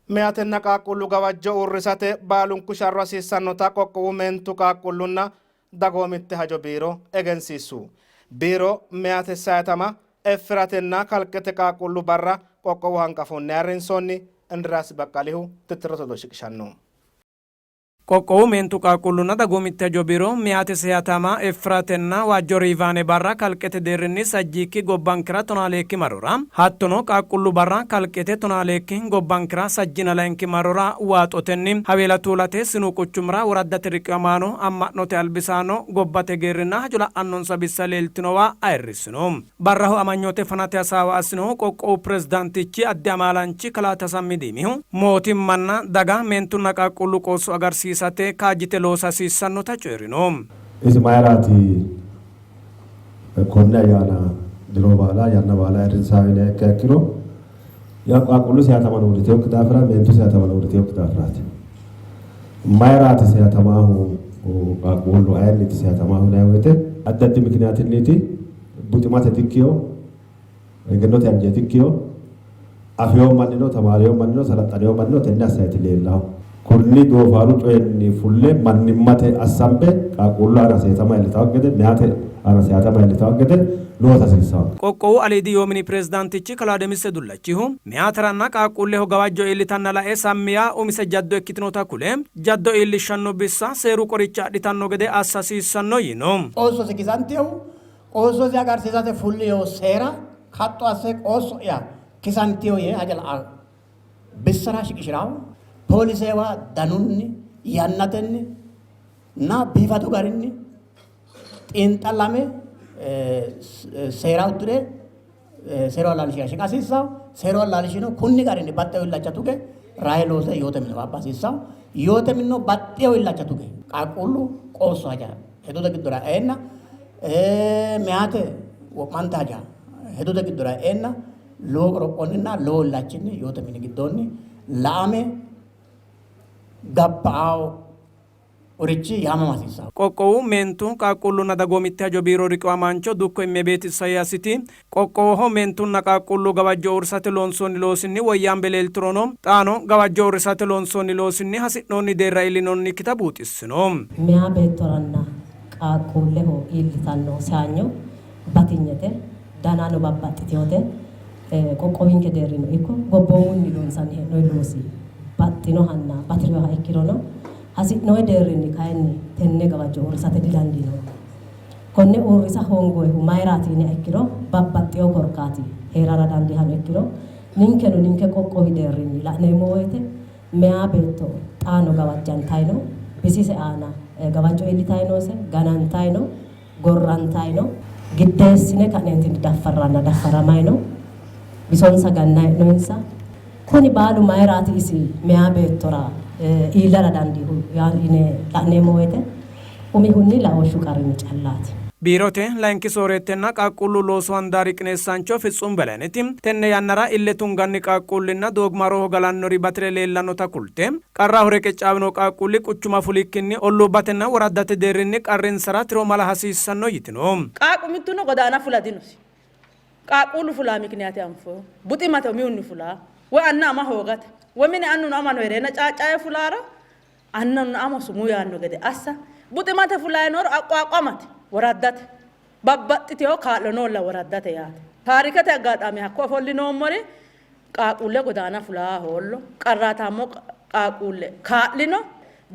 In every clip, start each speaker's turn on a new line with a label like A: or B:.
A: Meyatenna qaaqquullu gawajjo uurrisate baalunku sharro hasiissannota qoqqowu meentu qaaqquullunna dagoomitte hajo biiro egensiissu. Biiro meyate sayatama effiratenna kalqete qaaqquullu barra qoqqowu hanqafonni ayirrinsoonni. Indiraas Baqqalihu tittirote odoo shiqishanno.
B: Qoqqowu meentu qaaqquullunna dagoomitte hajo biiro meyaate seyatama effiratenna waajjo riivaane barra kalqete deerrinni sajjiikki gobbankera tonaaleekki marrora hattono qaaqquullu barra kalqete tonaaleekki gobbankera sajjina layinki marrora waaxotenni Haweela Tuulate sinu quchumira woraddate riqiwamaano, amma'note albisaano, gobbate geerrinna hajo la'annonsa bissa leeltinowa ayirrissino. Barraho amanyoote fanate hasaawa assinohu qoqqowu pirezidaantichi addi amaalaanchi kalaa Tasammi Diimihu, mootimmanna daga meentunna qaaqquullu qoosso agarsiisate kaajjite loosa hasiissannota coyi'rino.
C: Isi mayiraati konne ayyaana diro baala yanna baala ayirrinsanni yiniha ikkiha ikkiro, yaa qaaqquullu seyatamano uurritinokki daafira, meentu seyatamano uurritinokki daafiraati. Mayiraati seyatamaahu qaaqquullu ayinniiti seyatamaahu yinanni woyite addi addi mikiniyaatinniiti. Buximate dikkino, egennote anje dikkino, afino mannino, tamaarino mannino, salaxxanino mannino tenne assayti leellahu. Kunni doofaru coyinni fulle mannimmate assambe qaaqquullu aana seetama iillitannokki gede, meyate aana seatama iillitannokki gede loosa hasiissanno.
B: Qoqqowu aliidi yoo mini pirezidaantichi kalaa Demisse Dullachihu, meyateranna qaaqquulleho gawajjo iillitanna lae sammi yaa umise jaddo ikkitinota kule, jaddo iillishshanno bissa seeru qoricha adhitanno gede assa hasiissanno yiino.
D: Qoossosi kisantinohu qoossosi agarsiisate fulino seera kaxxo asse qoosso'ya kisantino yee haja la'a bissara shiqishi'ranno poolisewa danunni, yannatenni na biifadu garinni xiinxallame seera uddire seeru allaalishira shiqa hasiissanno. Seeru allaalishino kunni garinni baxxewo illacha tuge rahe loose yoote miniwa abba hasiissanno. Yoote minino baxxewo illacha tuge qaaqquullu qoosso haja hedote giddora e'eenna meyaate wo'mante haja hedote giddora e'eenna lowo qorophonninna lowo illachinni yoote mini giddoonni la'ame gabba'awo qorichi yaamama hasiissanno.
B: Qoqqowu Meentu, Qaaqquullunna Dagoomitte Hajo Biiro Riqiwamaancho Dukko Immebeet Isayaasiti, qoqqowoho meentunna qaaqquullu gawajjo uurrisate loonsoonni loosinni woyyaambe leelturono, xaano gawajjo uurrisate loonsoonni loosinni hasi'noonni deerra iillinoonnikkita buuxissino.
E: Meyaa beettoranna qaaqquulleho iillitanno saanyo batinyete, danano babbaxxitinote. Qoqqowinke deerrino ikko gobboomunni loonsanni hee'noonni loosi baxxinohanna bati'rinoha ikkirono, hasi'noonni deerrinni kayinni tenne gawajjo uurrisate didandiinoonni. Konne uurrisa hoongoonnihu mayiraati yiniha ikkiro babbaxxino korkaati hee'rara dandiihano ikkiro ninkeno ninke qoqqowi deerrinni la'neemmo woyte meyaa beetto xaano gawajjantanni no, bisise aana gawajjo iillitanni noose, ganantanni no, gorrantanni no, giddeessine ka'neentinni daffarranna daffaramanni no, bisonsa gannanni hee'noyinsa. Kuni baalu mayiraati isi meyaa beettora iillara dandiihu yine la'neemmo woyte umihunni laooshshu qarrinni callaati.
B: Biirote layinki sooreettenna qaaqquullu loosu handaari qineessaancho Fitsum Belayneti tenne yannara ille tunganni qaaqquullinna doogimaroho galannori batire leellannota kulte, Qarraho reqeccaawino qaaqquulli quchuma fulikkinni olluubbatenna woraddate deerrinni qarrinsara tiro mala hasiissanno yitino.
F: Qaaqqu mittuno godaana fula dinosi. Qaaqquullu fulaa mikiniyaate anfoho. Buximate umihunni fulaa, woy anna ama hoogate, woy mine annuno amano hee'reenna caaccaawe fulaara annanna ama sumuu yaanno gede assa, buximate fulayi nooro aqqoaqqamate woraddate babbaxxitewo kaa'lo noolla woraddate yaate. Taarikete aggaxaame hakko ofollinoommori Qaaqquulle godaana fula hoollo, qarraataammo qaaqquulle kaa'lino,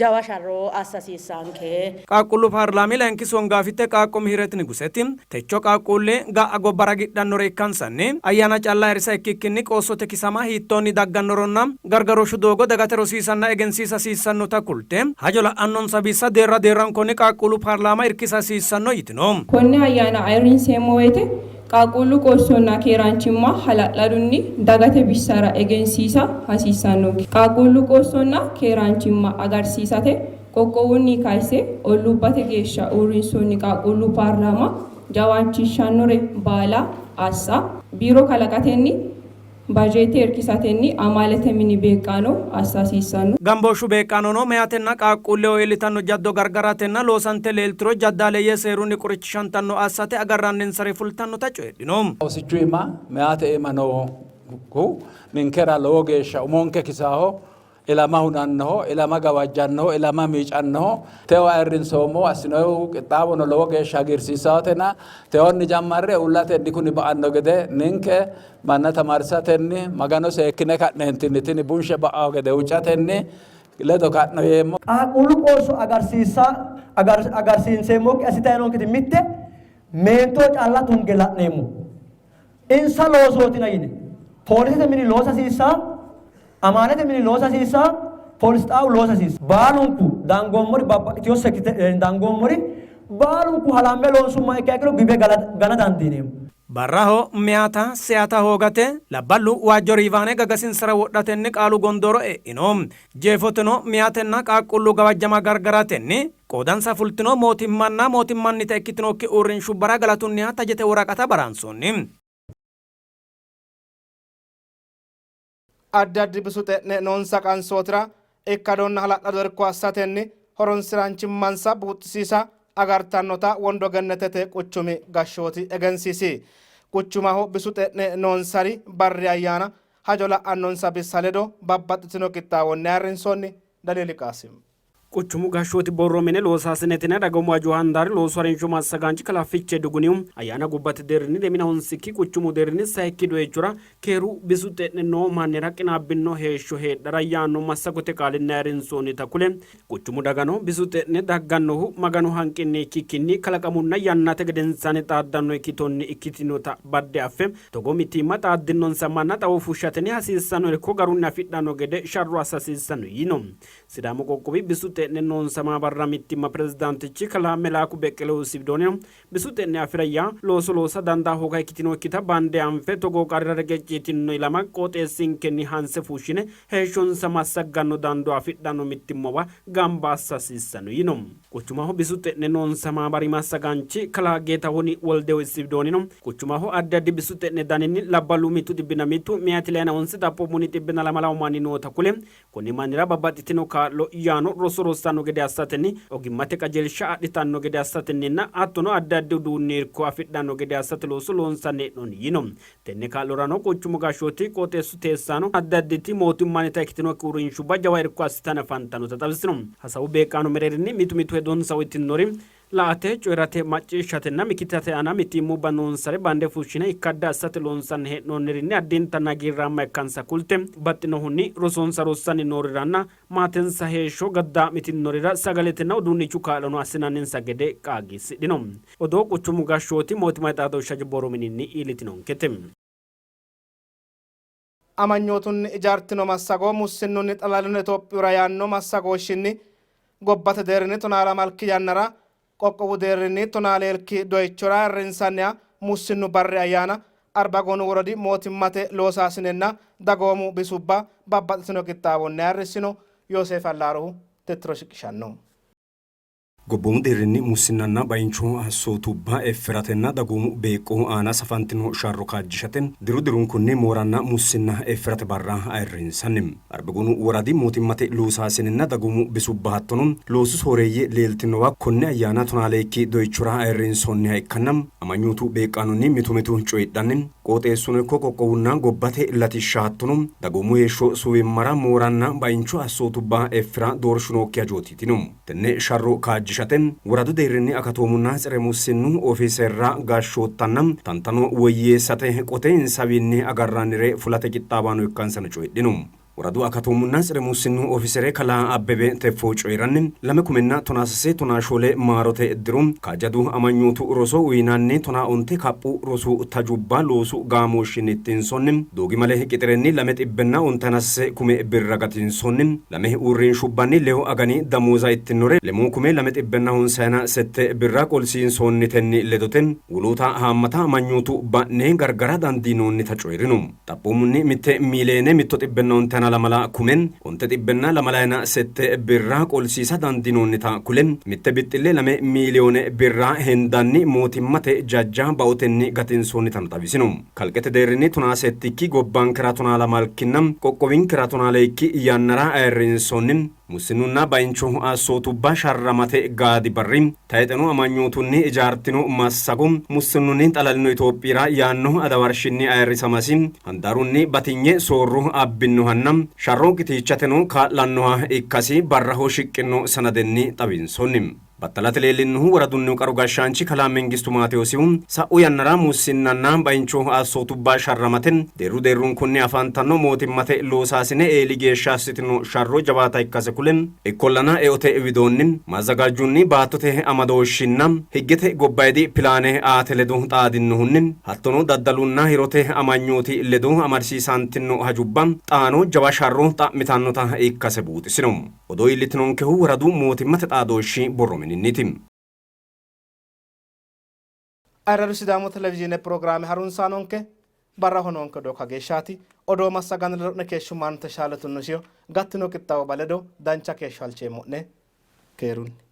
F: jawa sharro assa hasiissaanke.
B: Qaaqquullu paarlaami layinki songaafitte qaaqqo Mihiret Niguseti, techo qaaqquulli ga'a gobba ragidhannore ikkansanni ayyaana calla ayirrisa ikkikkinni qoossote kisama hiittoonni daggannoronna gargarooshshu doogo dagate rosiisanna egensiisa hasiissannota kulte, hajo la'annonsa bissa deerra deerrankonni qaaqquullu paarlaama irkisa hasiissanno yitino.
G: Konne ayyaana ayirrinseemmo woyte Qaaqquullu qoossonna keeraanchimma hala'ladunni dagate bissara egensiisa hasiissannonke. Qaaqquullu qoossonna keeraanchimma agarsiisate qoqqowunni kayse olluubbate geeshsha uurrinsoonni qaaqquullu paarlaama jawaachishshannore baala assa, biiro kalaqatenni, Bajeete irkisatenni amaalete mini beeqqaano assa hasiissanno.
B: Gambooshshu beeqqaanono meyatenna qaaqquulleho iillitanno jaddo gargaratenna loosante leelturo jaddaaleeyye seerunni qorichishantanno assate agarranninsare fultannota coyidhino.
H: Oosichu iima meyaate iima noo Ninkera lowo geeshsha umonke kisaaho, ilama hunannoho, ilama gawajjannoho, ilama miicannoho. Tewo ayirrinsoommo assinoyihu qixxaawono lowo geeshsha hagiirsiissaatena tewonni jammarre uullatenni kuni ba''anno gede ninke manna tamaarsatenni Magano seekkine ka'neentinni tini bunshe ba'awo gede huuccatenni ledo ka'no yeemmo.
I: Qaaqquullu qoosso agarsiisa agarsiinseemmokki assitanni noonketi mitte meento calla tunge la'neemmo. Insa loosootina yine poolisete mini loosa hasiissaa, amaalete mini loosa hasiissaa, poolis xaawu loosa hasiissa. Baalunku dangoommori babbaxxitino sekiterrenni dangoommori baalunku halamme loonsummoha ikkiha ikkiro giwe gana dandiineemmo.
B: Barraho meyata seyata hoogate labballu waajjo riivaane gagasinsara wodhatenni qaalu gondooro e'ino. Jeefoteno meyatenna qaaqquullu gawajjama gargaratenni qoodansa fultino mootimmanna mootimmannita ikkitinokki uurrinshubbara galatunniha tajete woraqata baraansoonni.
A: Addi addi bisu xe'ne noonsa qansootira ikkadonna hala'lado irko assatenni horonsi'raanchimmansa buuxisiisa agartannota Wondo Gennetete quchumi gashshooti egensiisi. Quchumaho bisu xe'ne noonsari barri ayyaana hajo la'annonsa bissa ledo babbaxxitino qixxaawonni ayirrinsoonni. Danieli Qaasim.
J: Quchumu gashshooti borro mine loosaasinetenna dagoomu hajo handaari loosu harinsho massagaanchi kalaa Fiche Dugunihu ayyaana gobbate deerrinni lemina honsikki quchumu deerrinni sayikki doyichora keeru bisu xe'ne noo mannira qinaabbinno heeshsho heedhara yaanno massagote qaalinni ayirrinsoonnita kule quchumu dagano bisu xe'ne daggannohu Maganu hanqinni ikkikkinni kalaqamunna yannate gedensaanni xaaddanno ikkitonni ikkitinota badde affe Togoo mitiimma xaaddinonsa manna xawo fushshatenni hasiissanno irko garunni afidhanno gede sharro assa hasiissanno yiino. Sidaamu qoqqowi bisu xe'ne noonsa maabarra mittimma pirezidaantichi kalaa Melaaku Beqqelehu isi widoonnino, bisu xe'ne afi'ra yaa looso loosa dandaa hooga ikkitinokkita bande anfe togoo qarrira reqecci yitinno ilama qooxeessinkenni hanse fushshine heeshshonsa massagganno dandoo afidhanno mittimmawa gamba assa hasiissanno yiino. Quchumaho bisu xe'ne noonsa maamari massagaanchi kalaa Geetahuni Woldehu isi widoonnino, quchumaho addi addi bisu xe'ne daninni labballu mittu xibbinna mittu, meyaati leyina honse xaphoomunni xibbinna lamalawu manni noota kule, konni mannira babbaxxitino kaa'lo yaano roso rossanno gede assatenni, ogimmate qajeelsha adhitanno gede assatenninna hattono addi addi uduunni irko afidhanno gede assate looso loonsanni hee'noonni yiino. Tenne kaa'lorano quchumu gashshooti, qooxeessu teessaano, addi additi mootimmannita ikkitinokki uurrinshubba jawa irko assitanni afantannota xawisino. Hasaawu beeqqaano mereerinni mitu mitu hedonsa uytinnori, la''ate, coyi'rate, macciishshatenna mikitate aana mitiimmubba noonsare bande fushshine ikkadda assate loonsanni hee'noonnirinni addintanni hagiirraamma ikkansa kulte, baxxinohunni rosonsa rossanni nooriranna maatensa heeshsho gaddaa'mitinnorira sagaletenna uduunnichu kaa'lono assinanninsa gede qaagiissidhino. Odoo quchumu gashshooti mootimmate xaadooshshi hajo borro mininni iillitinonkete.
A: Amanyootunni ijaartino massago mussinnunni xalalino Itophiyura yaanno massagooshshinni gobbate deerrinni tonaa lamalki yannara qoqqowu deerrinni tonaa leelki doyichora ayirrinsanniha mussinnu barri ayyaana Arbagoonu woradi mootimmate loosaasinenna dagoomu bisubba babbaxxitino qixxaawonni ayirrissino. Yooseef Allaarohu tittiro shiqishanno.
K: Gobboomu deerrinni mussinnanna baincho assootubba effiratenna dagoomu beeqqo aana safantino sharro kaajjishate diru dirunkunni mooranna mussinna effirate barra ayirrinsanni. Arbagonu woradi mootimmate loosaasininna dagoomu bisubba hattono loosu sooreeyye leeltinowa konne ayyaana tonaaleyikki doyichora ayirrinsoonniha ikkanna amanyootu beeqqaanonni mitu mitu coyidhanni qooxeessuno ikko qoqqowunna gobbate latishsha hattono dagoomu heeshsho suwimmara mooranna baincho assootubba effira doorshu nookki hajooti yitino. Tenne sharro kaajjishate woradu deerrinni akatoomunna tsere-mussinnu ofiiserra gashshoottanna tantano woyyeessate qote insawiinni agarrannire fulate qixxaawaano ikkansano coyidhino. Woradu akatoomunna tsere-mussinnu ofisere kalaa Abbebe Teffo coyi'ranni, lame kumenna tonaa sase tonaa shoole maarote diro kaajjadu amanyootu roso uyinanni tonaa onte kaphu rosu tajubba loosu gaamooshshinni ittinsoonni. Doogimale qixirenni lame xibbenna ontayina sase kume birra gatinsoonni. Lame uurrinshubbanni lewu agani damooza ittinnore lemuu kume lame xibbenna honsayina sette birra qolsiinsoonnitenni ledote woloota haammata amanyootu ba'ne gargara dandiinoonnita coyi'rino. Xaphoomunni mitte miiliyeene mitto xibbenna ontayina lamala kume onte xibbenna lamalayina sette birra qolsiisa dandiinoonnita kule, mitte bixxille lame miiliyoone birra hendanni mootimmate jajja baotenni gatinsoonnitano xawisino. Kalqete deerrinni tonaa settikki, gobbankera tonaa lamalkinna qoqqowinkera tonaa leyikki yannara ayirrinsoonni. Mussinnunna bainchu assootubba sharramate gaadi barri tayxeno amanyootunni ijaartino massago mussinnunni xalalino Itophiyira yaanno adawarshinni ayirrisamasi handaarunni batinye soorro abbinohanna sharro qitiichateno kaa'lannoha ikkasi barraho shiqqino sanadenni xawinsoonni. Battalate leellinnohu woradunnihu qaru gashshaanchi kalaa Mengistu Maatewoosihu sa'u yannara mussinnanna baincho assootubba sharramate deerru deerrunkunni afantanno mootimmate loosaasine eeli geeshsha assitino sharro jawaata ikkase kule, ikkollana eote widoonni maazzagaajjunni baattote amadooshshinna higgete gobbayidi pilaane aate ledo xaadinnohunni hattono daddalunna hirote amanyooti ledo amadisiisantino hajubba xaano jawa sharro xa'mitannota ikkase buuxisino. Odoo iillitinonkehu woradu mootimmate xaadooshshi borro mininniiti.
A: Ayirradu Sidaamu Televizhiine pirogiraame harunsaanonke barraho noonke odoo kageeshshaati. Odoo massaganni ledo'ne keeshshummaano Teshaale Tunnushiyo gattino qixxaawo baledo dancha keeshsho halcheemmo'ne. Keerunni.